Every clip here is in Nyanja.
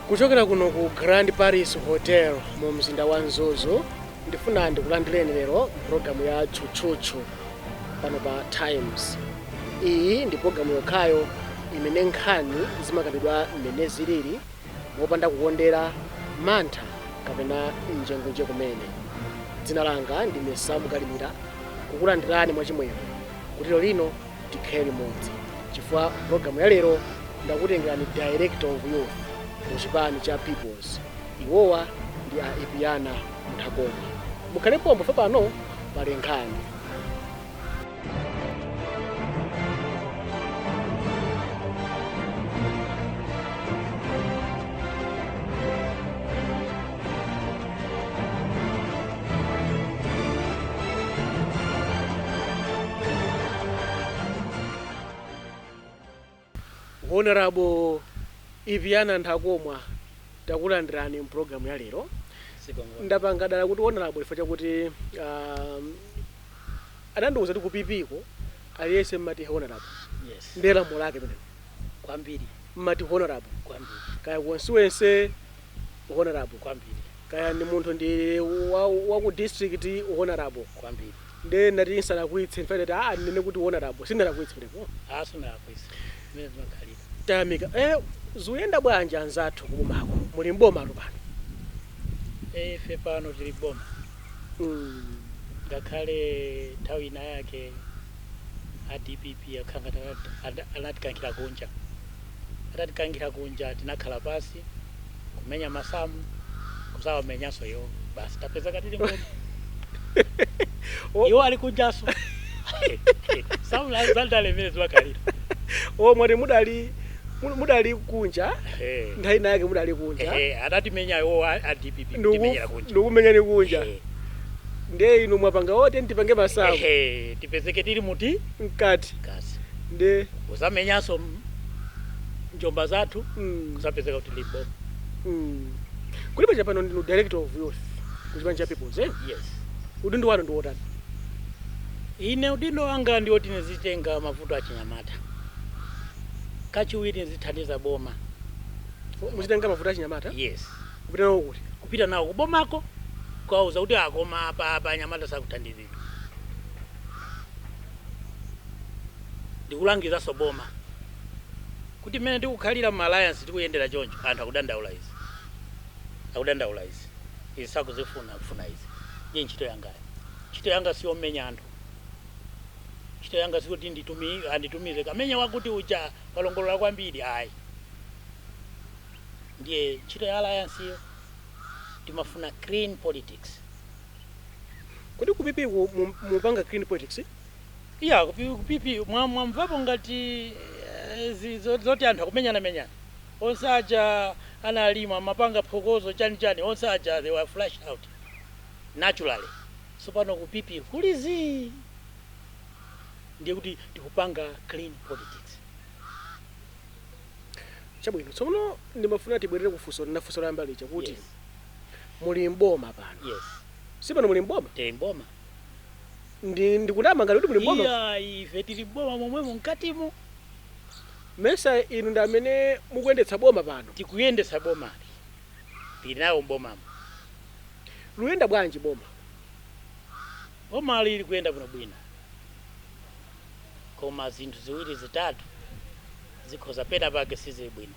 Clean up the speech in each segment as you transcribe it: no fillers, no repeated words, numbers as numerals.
Kuchokera kuno ku Grand Paris Hotel mu mzinda wa Mzuzu, ndifuna ndikulandireni lero mpulogalamu ya Tchutchutchu pano pa Times. Iyi ndi pulogalamu yokhayo imene nkhani zimakambidwa mmene zilili, mopanda kukondera, mantha kapena njengunje kumene. Dzina langa ndine Sam Kalimira, kukulandirani mwachimwemwe kuti lero lino tikhale limodzi, chifukwa pulogalamu ya lero ndakutengerani Director of Youth mu chipani cha Peoples. Iwowa ndi a Ipyana Nthakomwa. Mukhale pompo, pano pali nkhani. Honorable Ipyana Nthakomwa, takulandirani mpulogalamu ya lero. Ndapanga dala kuti honorable chifukwa chakuti adandiuza kuti ku PP ko aliyense mmati honorable. Yes. Ndiye lamulo lake pamenepo. Kwambiri. Mmati honorable. Kwambiri. Kaya constituency, honorable. Kwambiri. Kaya ndi munthu ndi wa ku district, honorable. Kwambiri. Ndiye ndati nsalakwitse, mfane ah ndinene kuti honorable, sindalakwitse pamenepo. Asunalakwitse, zimene zimakhalira. Tayamika. Zikuyenda bwanji anzathu kubomako? Muli mboma pano? Ife pano tili boma. Ngakhale nthawi ina yake a DPP akhanga anatikankhira kunja. Atatikankhira kunja, tinakhala pasi kumenya masamu, kusawamenyanso iwo, basi tapezeka tili mboma. Iwo ali kunjaso. Samu zandale imene zimakhalira. O, mwati mudali kunja? Nthawi ina yake mudali kunja. Adatimenya iwo a DPP, kutimenyera kunja. Ndikumenyani kunja. Ndiye inu mwapanga ote ndipange masamu. Tipezeke tili muti mkati. Kasi. Ndiye usamenyanso njomba zathu, kusapezeka kuti libo. Kulipo chapano ndinu Director of Youth kuchipani cha Peoples, eh? Yes. Udindo wanu ndi wotani? Ine udindo wanga ndi woti ndizitenga mavuto achinyamata, kachiwiri ndizithandiza boma. Muzitenga mavuto achinyamata? Yes. Kupita nawo kuti? Kupita nawo kubomako, kukawauza kuti akoma apa apa anyamata sakuthandizidwa. Ndikulangizanso boma kuti mmene tikukhalira mu alliance, tikuyendera choncho, anthu akudandaula izi, akudandaula izi, izi sakuzifuna, akufuna izi. Ndiye ntchito yangayo. Ntchito yanga siyomenya anthu. Ntchito yanga sikuti anditumize kamenya wakuti uja walongolola kwambiri, ayi. Ndiye ntchito ya alliance iyo, timafuna clean politics. Kodi ku PP mupanga clean politics? Iya, ku PP mwamvapo ngati zoti anthu akumenyana menyana? Onse aja analima mapanga phokozo chani chani, onse aja they were flushed out naturally. So pano ku PP kulizi, ndiye kuti tikupanga clean politics. Chabwino, tsono ndimafuna tibwerere kufunso ndinafunso loyamba lija kuti Yes. muli mboma pano? Yes. Si pano muli mboma? Tili mboma. Ndi ndikunama ngati kuti muli mboma? Iya, ife tili mboma momwemo, mkatimo. Mesa inu ndi amene mukuyendetsa boma pano? Tikuyendetsa bomali, tili nawo mbomamo. Luyenda bwanji boma? Bomali likuyenda bwinobwino, koma zinthu ziwiri zitatu zikhoza pena pake sizili bwino.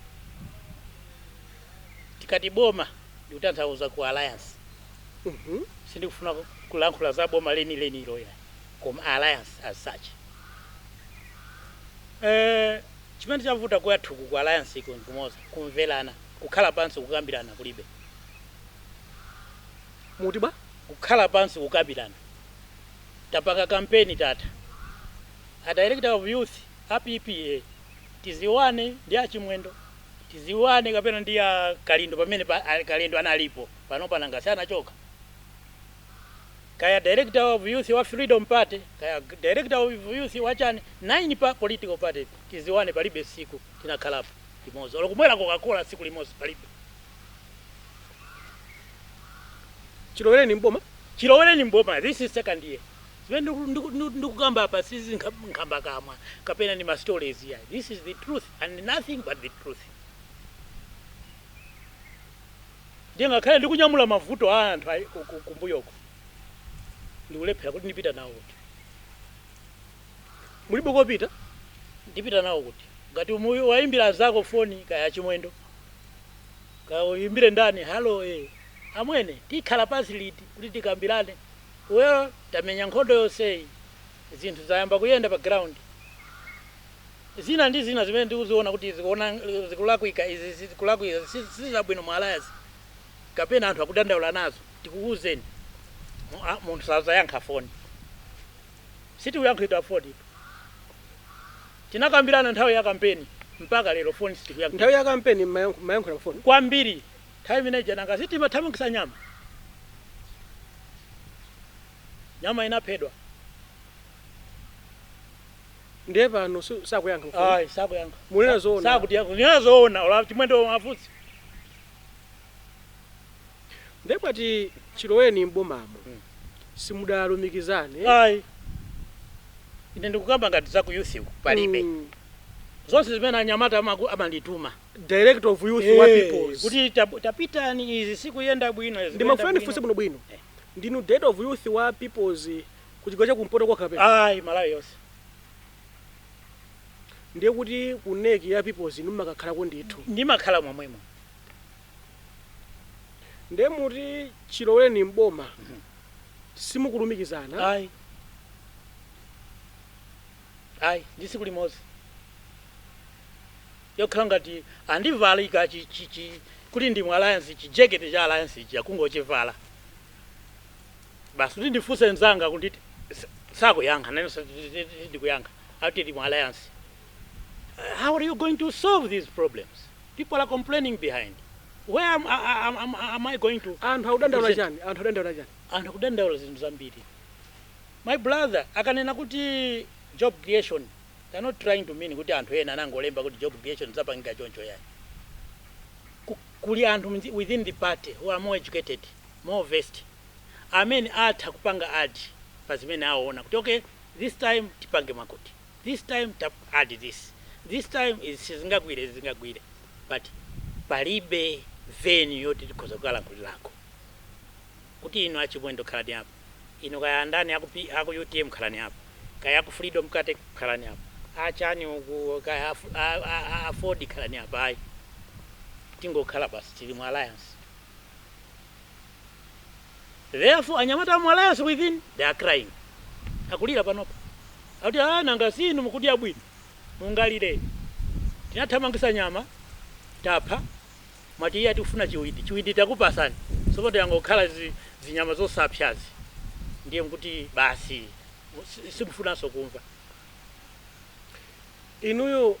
Tikati boma, ndikutanthauza ku alliance. Sindikufuna kulankhula za boma lenileni loya, koma alliance as such. Chimene chavuta kwathuku ku alliance iko ndikumoza kumvelana, kukhala pansi kukambirana kulibe. Muti bwa? Kukhala pansi kukambirana. Tapanga kampeni, tata a Director of Youth a PP tiziwane ndi achimwendo, tiziwane kapena ndi a Kalindo, pamene a Kalindo analipo, pano panangasi anachoka, kaya Director of Youth wa Freedom Party, kaya Director of Youth wa chani, nine pa political party, tiziwane. Palibe siku tinakhalapo limodzi, olo kumwera Coca-Cola siku limodzi palibe. Chilowereni mboma? Chilowereni mboma. This is second year. Zimene ndikukamba apa sizi nkhamba kamwa kapena ni ma stories here. This is the truth and nothing but the truth. Ndiye ngakhale ndikunyamula mavuto a anthu kumbuyoko, ndikulephera kuti ndipita nawo kuti. Mulibe kopita. Ndipita nawo kuti? Ngati wayimbira zako foni, kaya Chimwendo, kaya uyimbire ndani, "Hello, amwene, tikhala pasi liti kuti tikambirane? Well, tamenya nkhondo yonseyi, zinthu zayamba kuyenda pa ground, zina ndi zina zimene ndikuziona kuti zikuona zikulakwika, izi zikulakwika, sizabwino mu alliance, kapena anthu akudandaula nazo, tikukuwuzeni." Munthu sazayankha foni, sitikuyankhidwa foni. Tinakambirana nthawi ya kampeni, mpaka lero foni sitikuyankhidwa. Nthawi ya kampeni mayankhula pafoni? Kwambiri. Nthawi imeneyi nanga sitimathamangisa nyama? Nyama inaphedwa. Ndiye pano sakuyankha pafoni? Ayi, sakuyankha. Munena zoona? Sakuti kunena zoona, ola Chimwendo mafutsi. Ndiye kwati chiloweni m'bomamo simudalumikizane? Ayi, ine ndikukamba ngati za ku youth uku palibe. Zonse zimene anyamata amandituma. Director of youth wa Peoples. Kuti tapitani, izi sikuyenda bwino, izi Ndimafuna kuyenda ndifunse bwino. bwino bwino. Ndinu director of youth wa Peoples ku chigawo chakumpoto kwa kapena? Ayi, Malawi yonse. Ndiye kuti ku NEC ya Peoples inu mmakakhalako ndithu? Ndimakhala momwemo. Ndiye muti chiloweni m'boma simukulumikizana? Ayi, ayi, ndi tsiku limodzi yokhala ngati andivala ika chi, chi, chi, kuti ndi mu alliance, chijaketi cha alliance ichi akungochivala basi, kuti ndifunse mzanga kuti sakuyankha, nene ndikuyankha ati ndi mu alliance. How are you going to solve these problems? People are complaining behind. Where am I going to Anthu akudandaula present? chani? Anthu akudandaula chani? Anthu akudandaula zinthu zambiri, my brother. Akanena kuti job creation, they're not trying to mean kuti anthu ena anangolemba kuti job creation zapangika choncho, yayi. Kuli anthu within the party who are more educated, more versed, amene atha kupanga add pa zimene aona kuti, okay, this time tipange makuti, this time tap add this, this time izi sizingagwire, izi zingagwire, but palibe venue yoti tikhoza kukalankhulirako kuti inu aChimwendo khalani apo, inu kaya andani aku UTM khalani apo, kaya aku Freedom Party khalani apo, achani uku, kaya aFord khalani apo. Ayi, tingokhala basi tili mu alliance. Therefore anyamata mu alliance within, they are crying, akulira panopo, akuti, "Ah, nanga sinu mukudya bwino, mungalire? Tinathamangisa nyama, tapha, mwati iye atikufuna chiwindi, chiwindi takupasani, sopoto yangokhala zinyama zosapsyazi, ndiye mkuti basi simufunanso kumva." Inuyo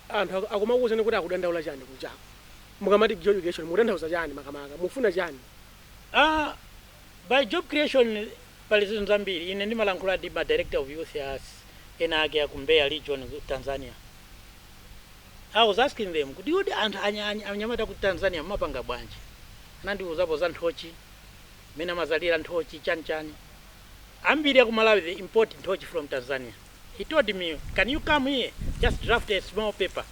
anthu akumakuwuzani kuti akudandaula chani kunjako? Mukamati job creation mukutanthauza chani makamaka? Mufuna chani? Ah, by job creation pali zinthu zambiri. Ine ndimalankhula ndi ma director of youth as ena ake aku Mbeya region ku Tanzania. I was asking them kuti kodi anthu anyamata ku Tanzania mumapanga bwanji? Anandiuzapo za nthochi, mmene amazalira nthochi, chani chani. Ambiri aku Malawi, they import nthochi from Tanzania. He told me, "Can you come here? Just draft a small paper."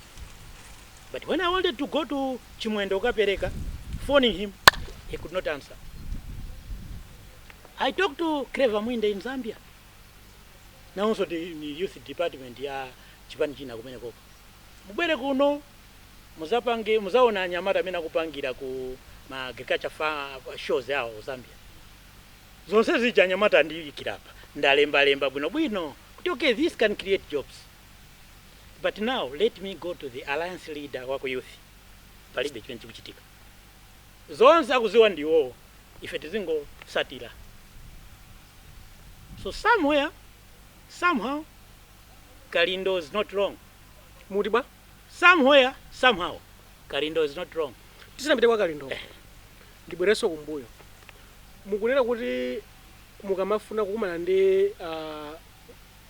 But when I wanted to go to Chimwendo kukapereka, phoning him, he could not answer. I talked to Clever Mwinde in Zambia. Nawonso ni youth department ya chipani china kumene koko. "Mubwere kuno muzapange, muzaona anyamata amene akupangira ku ma agriculture shows yawo ku Zambia." Zonse zija anyamata andiyikira apa. Ndalembalemba bwinobwino kuti, okay, this can create jobs. But now let me go to the alliance leader wa ku youth. Palibe chimene chikuchitika. Zonse akuziwa ndiwowo, ife tizingosatira. So somewhere, somehow, Kalindo is not wrong. Muti bwa? Somewhere, somehow, Kalindo is not wrong. Tisanapite kwa Kalindo, ndibwerenso kumbuyo. Mukunena kuti mukamafuna kukumana ndi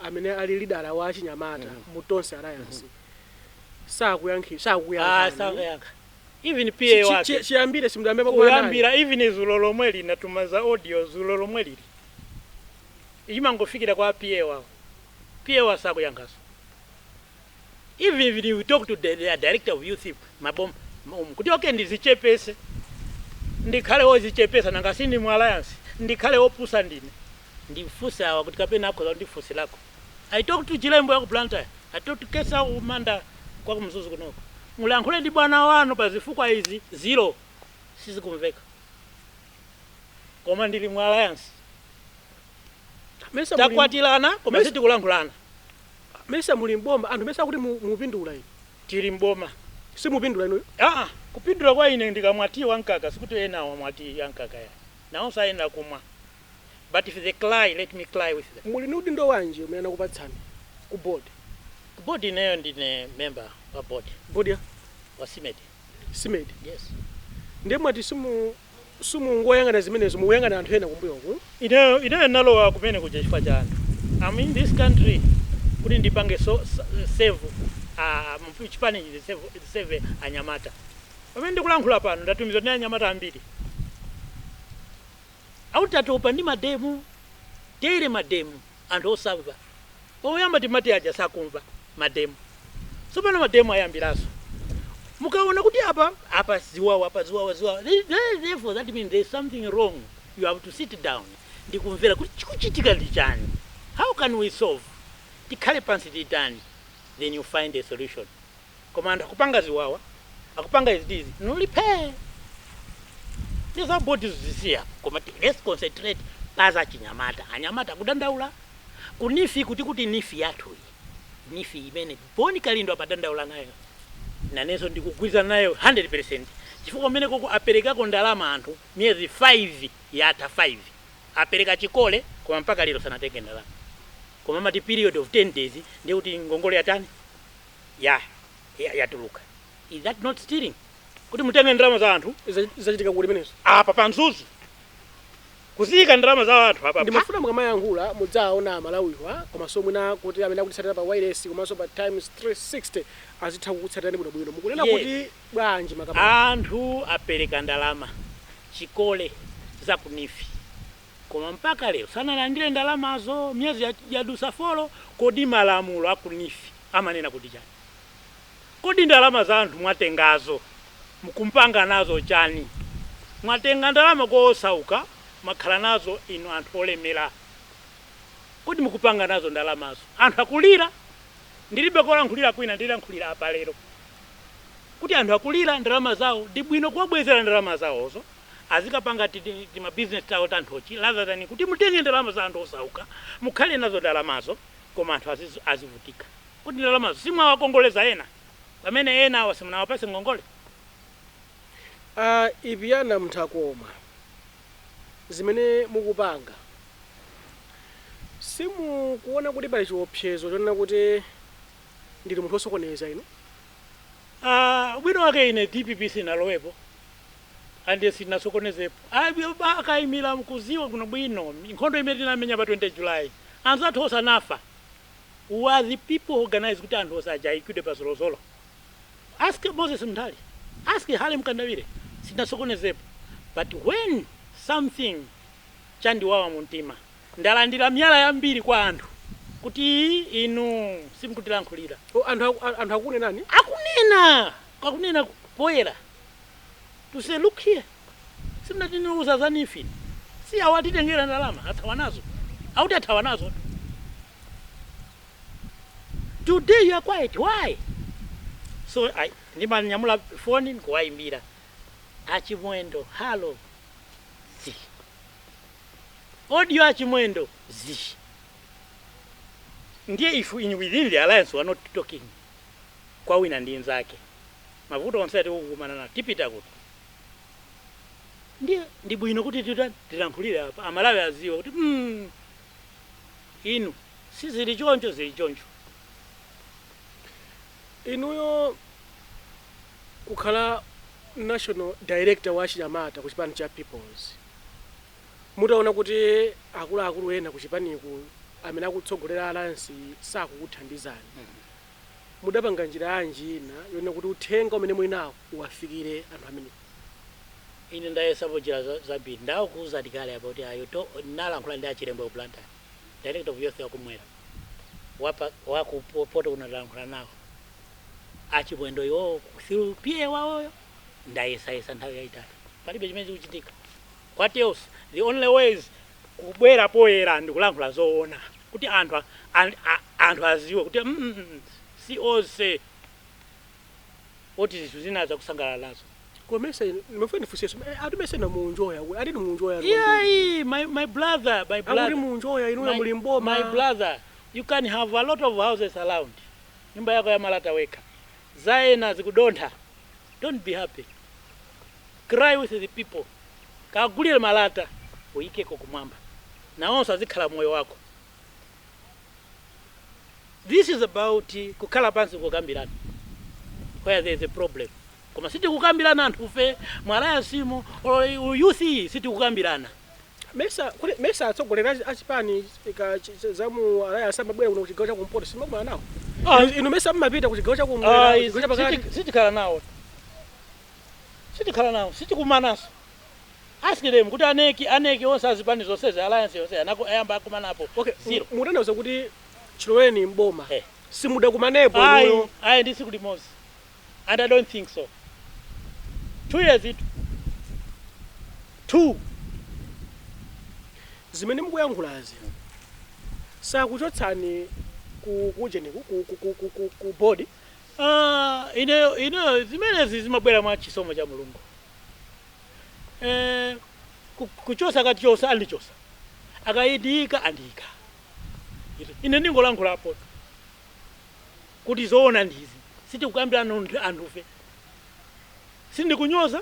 amene ali leader wa chinyamata mu Tonse Alliance, sakuyankhi? Ah. Sakuyankhani? Sakuyankha. Even PA wake. Chiyambire simudambe pakumana naye? Kuyambira even zulo lomwe lina tumaza audio, zulo lomwe lili imangofikira kwa PA wawo, PA wawo sakuyankhaso. Even if you talk to the director of youth mabom kuti, okay, ndizichepese. Ndikhale wozichepesa, nanga sindi mu alliance, ndikhale wopusa ndine ndifuse awa kuti kapena akhoza kundifusilako. I talk to Chilembo yaku Blantyre, I talk to Kesa Umanda kwa kumzuzu kunoko, mulankhule ndi bwana wanu pa zifukwa izi. Zero, sizikumveka, koma ndili mu alliance. Mesa muli Takwatilana koma sitikulankhulana. Mesa muli mboma, anthu mesa kuti mupindula inu? Tili mboma. Simupindula inuyo? Ah, kupindula kwa ine ndikamwati wankaka, sikuti ena wamwati yankaka ya nawo sayenera kumwa, but if they cry, let me cry with them. Muli ni udindo wanji umene anakupatsani ku board? Board ineyo ndine member wa board. Board ya? Wa SMED. SMED? Yes. Ndiye mwati simungoyang'ana zimenezo, mukuyang'ana anthu ena kumbuyoku? Ineyo nalowa kumene kuja chifukwa cha anthu. I'm in this country kuti ndipange so, save chipani, save anyamata. Pamene ndikulankhula pano ndatumizwa ndi anyamata ambiri auti atopa ndi mademo, tere mademo, anthu osamva. Poyamba timati aja sakumva mademo, tsopano mademo ayambiranso. Mukaona kuti apa apa ziwawa, apa ziwawa, ziwawa, therefore that means there's something wrong. You have to sit down ndikumvera kuti chikuchitika ndi chani, how can we solve, tikhale pansi titani, then you find a solution. Koma anthu akupanga ziwawa, akupanga izidizi, nulipe ndiza board zisiya, koma let's concentrate paza chinyamata. Anyamata akudandaula ku NEEF, kuti NEEF yathu iyi, NEEF imene Boni Kalindo apadandaula nayo, nanenso ndikugwirizana nayo 100%, chifukwa kumene koko aperekako ndalama anthu miyezi 5 yatha, 5 apereka chikole, koma mpaka lero sanatenge ndalama. Koma amati period of 10 days ndiye kuti ngongole yatani, yatuluka. Is that not stealing, kuti mutenge ndalama za anthu? Zachitika kuti imenezo? Apa pa Mzuzu, kuziyika ndalama za anthu apa. Ndimafuna mukamayankhula mudzaona Amalawiwa, komanso mwina kuti amene akutitsatira pa wireless komanso pa Times 360 azitha kukutsatirani bwinobwino. Mukunena kuti bwanji makamaka? Anthu apereka ndalama chikole za ku NEEF, koma mpaka lero sanalandire ndalamazo, miyezi yadusa 4. Kodi malamulo aku NEEF amanena kuti chani? Kodi ndalama za anthu mwatengazo mukumpanga nazo chani? Mwatenga ndalama kosauka, mwakhala nazo inu anthu olemera. Kodi mukupanga nazo ndalamazo? Anthu akulira, ndilibe kolankhulira kwina, ndilankhulira apa lero kuti anthu akulira ndalama zawo. Ndi bwino kuwabwezera ndalama zawozo, azikapanga timabizinesi tawo tanthochi, rather than kuti mutenge ndalama za anthu osauka, mukhale nazo ndalamazo, koma anthu azivutika. Kuti ndalamazo simwawakongoleza ena, pamene ena awa simunawapase ngongole. Ipiyana Mnthakoma, zimene mukupanga, simukuona kuti pali chiopsezo chonena kuti ndili munthu osokoneza inu? Bwino wake ine DPP sinalowepo ande sinasokonezepo. Akayimira mkuziwa kuno bwino nkhondo imene tinamenya pa 20 July, anthu athu osanafa were the people organized kuti anthu osajayikidwe pa Zolozolo. Ask Moses Mthali, ask Hale Mkandawire, sinasokonezepo. But when something chandiwawa mumtima, ndalandira miyala yambiri kwa anthu kuti inu simukutilankhulira. Oh, anthu anthu akunenani? Akunena, akunena poyera to say, "Look here, simunatiniuza za NEEF, si awa atitengera ndalama, athawa nazo." Auti athawa nazo. Today you are quiet, why? So ndimanyamula foni nkuwayimbira Achimwendo, "Hello," zi audio, "Achimwendo," zi. Ndiye if in within the alliance we are not talking kwa wina ndi nzake, mavuto onse atikukumana nawo tipita kuti? Ndiye ndi bwino kuti tilankhulire apa, Amalawi aziwe kuti inu sizili choncho, zili choncho. Inuyo kukhala national director wa chinyamata ku chipani cha Peoples, mutaona kuti akuluakulu ena ku chipaniku amene akutsogolera alliance sakukuthandizani, mudapanga njira yanji ina yonena kuti uthenga umene muli nawo uwafikire anthu amene? Ine ndayesapo njira zambiri. Ndakuuza ndikale apa kuti ayo to nalankhula ndi Achilembwe ku Blantyre, director of youth wakumwera, wapa wakupoto kuno, ndalankhula nawo Achimwendo iwowo through PA wawoyo. Ndayesayesa nthawi yayitali. Palibe chimene chikuchitika. What else? The only way is kubwera poyera ndikulankhula zoona kuti anthu anthu aziwe kuti si onse oti zinthu zina zakusangalala nazo. Komese ndimafuna ndifunsenso, ati mese na munjoya, ati munjoya. Yeah, my brother, my Akuti brother. munjoya inuyo muli mboma. My brother, you can have a lot of houses around. Nyumba yako ya malata weka, zaena zikudontha. Don't be happy, cry with the people. Kagulire malata uyikeko kumwamba, nawonso azikhala moyo wako. This is about kukhala pansi kukambirana where there is a problem. Koma sitikukambirana anthufe mwalaya simu or youth, sitikukambirana. Mesa kuti mesa atsogoleri achipani za mu alliance amabwera kuno kuchigawo chakumpoto, simakumana nawo? Ah. Inu mesa mmapita kuchigawo chakumwera, Ah, kuchigawo chapakati? Sitikhala nawo, sitikhala nawo, sitikumananso. Ask them kuti aneki onse azipani zonsezi, alliance yonse ayamba akumanapo? Okay. Zero. Mutanthauza kuti chiloweni mboma Eh. simudakumanepo Ayi. inuyo? Ayi, ndi tsiku limodzi, and I don't think so. 2 years itu two. Zimene mukuyankhulazi, sakuchotsani ku kujeni ku board? Ah, ineyo zimenezi zimabwera mwa chisomo cha Mulungu. Kuchosa akatichosa, andichosa, akayidika andiyika. Ine ndingolankhulapo kuti zoona ndizi. Sitikukambirana anthufe. Sindikunyoza,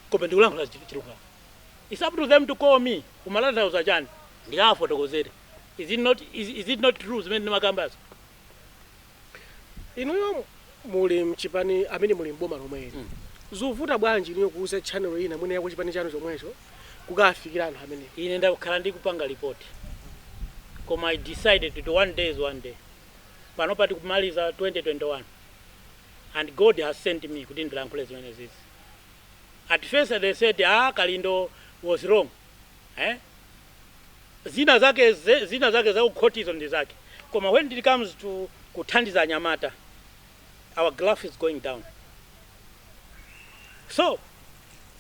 koma ndikulankhula chilungamo. It's up to them to call me, umatanthauza chani, ndikawafotokozere. Is it not true zimene ndimakambazo? Inuyo muli mchipani amene muli mboma lomweli. Zuvuta bwanji inuyo kuuza channel ina mwene yako chipani chanu chomwecho kukafikira anthu amenewo? Ine ndakhala ndikupanga ripoti, koma I decided to, one day is one day. Pano pati kumaliza 2021 and God has sent me kuti ndilankhule zimene zizi. At first they said, "Ah, Kalindo was wrong." Eh, zina zake zina zake za ukhotizo ndi zake, koma when it comes to kuthandiza anyamata, our graph is going down. So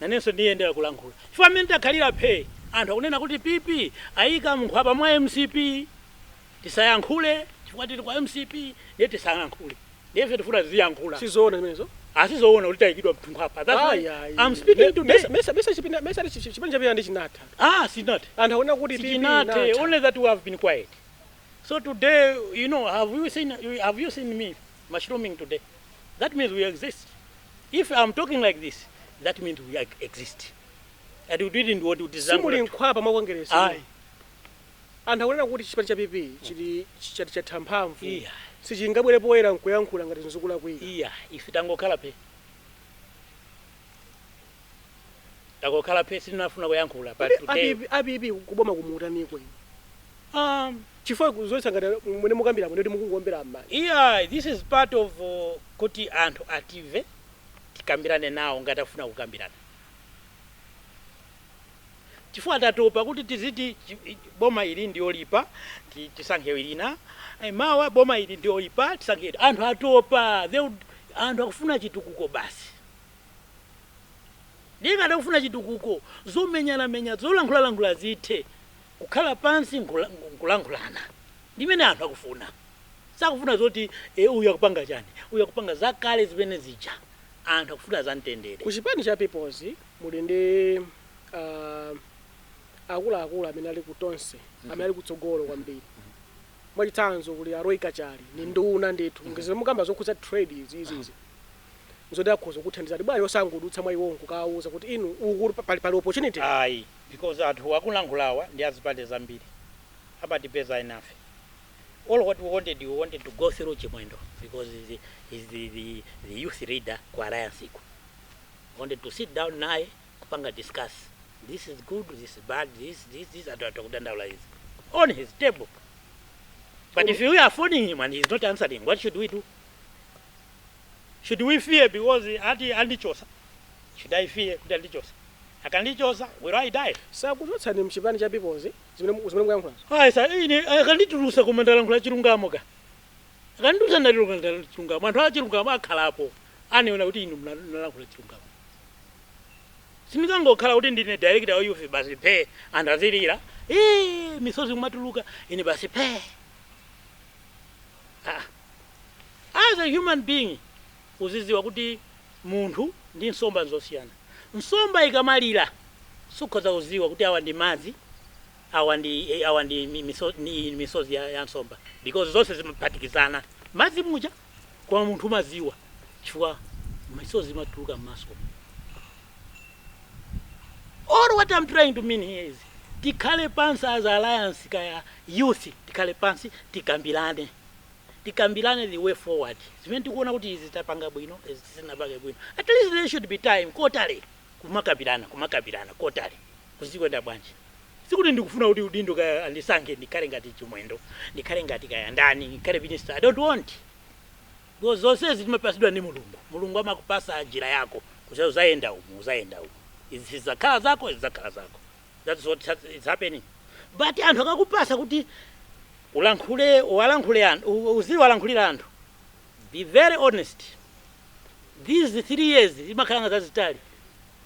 nanenso ndiyendera kulankhula chifukwa amene takhalira phe, anthu akunena kuti PP ayika mnkhwapa mwa MCP, tisayankhule chifukwa tili kwa MCP, ndiye tisayankhule. Ndiye ife tifuna tiziyankhula. Sizoona zimenezo. Asizoona kuti tayikidwa mnkhwapa. That's why Ayi, ayi. I'm speaking today. Mesa chipani chapita ndi chinatha. Ah, sinathe. Anthu akunena kuti PP Sichinathe. inatha. Only that we have been quiet. So today, have you seen me mushrooming today? That means we exist. If I'm talking like this, that means we exist and we didn't want to design. Simuli nkhwapa mwa Kongeresi. Ayi. Anthu akunena kuti chipani cha PP chili chati chatha mphamvu, Iya. sichingabwere poyera nkuyankhula ngati nzikulakwika. Iya, ife tangokhala phe, tangokhala phe, sitinafuna kuyankhula, but today A PP kuboma kumuutanikwe? Chifukwa zoyesa ngati mwene mukambira mwene kuti mukungombera m'manja. Iya, this is part of kuti anthu ative, tikambirane nawo ngati afuna kukambirana, chifukwa tatopa kuti tiziti boma ili ndiyolipa, tisankhe lina. Mawa boma ili ndiyolipa, tisankhe. Anthu atopa. Anthu akufuna chitukuko basi. Ndikati akufuna chitukuko, zomenyanamenya, zolankhulalankhula zithe, kukhala pansi nkulankhulana, ndimene anthu akufuna. Sakufuna zoti uyu akupanga chani, uyu akupanga zakale zimene zija. Anthu akufuna zamtendere. Ku chipani cha Peoples muli ndi akuluakulu amene ali ku Tonse, amene ali kutsogolo kwambiri. Mwachitsanzo kuli a Roy Kachali, ni nduna ndithu. Ngizire mukamba zokhudza trade izi izizi, nzoti akhoza kuthandizani bwanji osangodutsa mwa iwo nkukawuza kuti inu uku pali opportunity? Ayi, because anthu akulankhulawa ndi azipande zambiri, amatipeza inafe. All what we wanted, we wanted to go through Chimwendo because he's the youth leader ku alliance iko. We wanted to sit down naye kupanga discuss, this is good, this is bad, this, this, this. Anthu atakudandaula izi on his table. But if we are phoning him and he's not answering, what should we do? Should we fear because ati andichosa? Should I fear kuti andichosa? Akandichosa, will I die? Sakuchotsani mchipani cha Peoples zimene mukuyankhulazo? Ayi, sa ine akanditulusa, koma ndalankhula chilungamo ka. Akanditulusa, ndalankhula chilungamo. Anthu a chilungamo akhalapo, aniona kuti inu mnalankhula chilungamo. Sindikangokhala kuti ndine director wa youth basi phe, anthu azilira, "Eh, misozi kumatuluka," ine basi phe. Ah. As a human being, uziziwa kuti munthu ndi nsomba nzosiyana. Nsomba ikamalira, sukhoza kuziwa kuti awa ndi madzi, awa ndi misozi ya nsomba, because zonse zimaphatikizana madzi muja. Koma munthu umaziwa chifukwa misozi imatuluka m'maso. All what I'm trying to mean here is, tikhale pansi as alliance, kaya youth, tikhale pansi, tikambirane, tikambirane the way forward, zimene tikuona kuti izi tapanga bwino, izi tisinapange bwino. At least there should be time quarterly kumakambirana, kumakambirana quarterly, kuzikwenda bwanji. Sikuti ndikufuna kuti udindo kaya andisankhe, ndikhale ngati Chimwendo, ndikhale ngati kaya ndani, ndikhale minister. I don't want, because zonsezi timapasidwa ndi Mulungu. Mulungu amakupasa njira yako kuti uzayenda umu, uzayenda umu, izi zidzakhala zako, izi zidzakhala zako. That's what is happening. But anthu akakupasa kuti ulankhule, walankhule anthu, uziwalankhulira anthu, be very honest. These 3 years imakhala nga zazitali,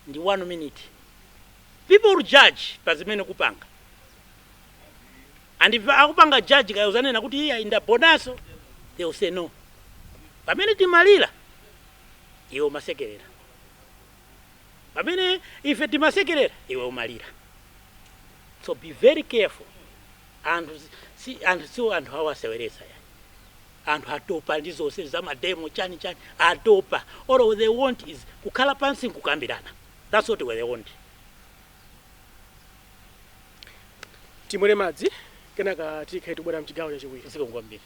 ndi one minute. People will judge pa zimene kupanga, and if akupanga judge, kaya uzanena kuti iya indabonaso, they will say no. Pamene timalira, iwe umasekerera; pamene ife timasekerera, iwe umalira. So be very careful. Anthu si anthu, si anthu awaseweresa ya. Anthu atopa ndi zonse za ma demo, chani chani, atopa. All they want is kukhala pansi nkukambirana. That's what they want. Timwere madzi, kenaka tikhe tibwera mchigawo chachiwiri. Zikomo kwambiri.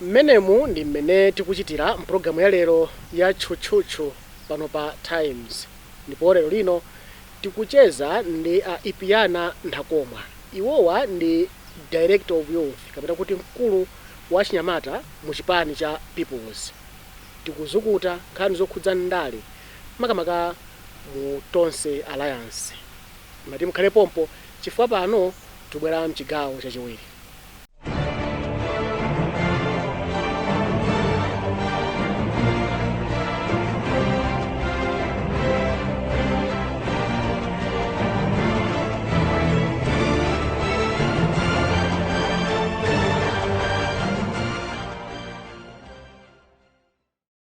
Mmenemu ndi mmene tikuchitira mpulogalamu ya lero ya Tchutchutchu pano pa Times, ndipo lero lino tikucheza ndi a Ipyana Nthakomwa. Iwowa ndi director of youth, kapena kuti mkulu wa chinyamata mu chipani cha Peoples. Tikuzukuta nkhani zokhudza ndale, makamaka mu Tonse Alliance. Mati mukhale pompo, chifukwa pano tibwera mchigawo chachiwiri.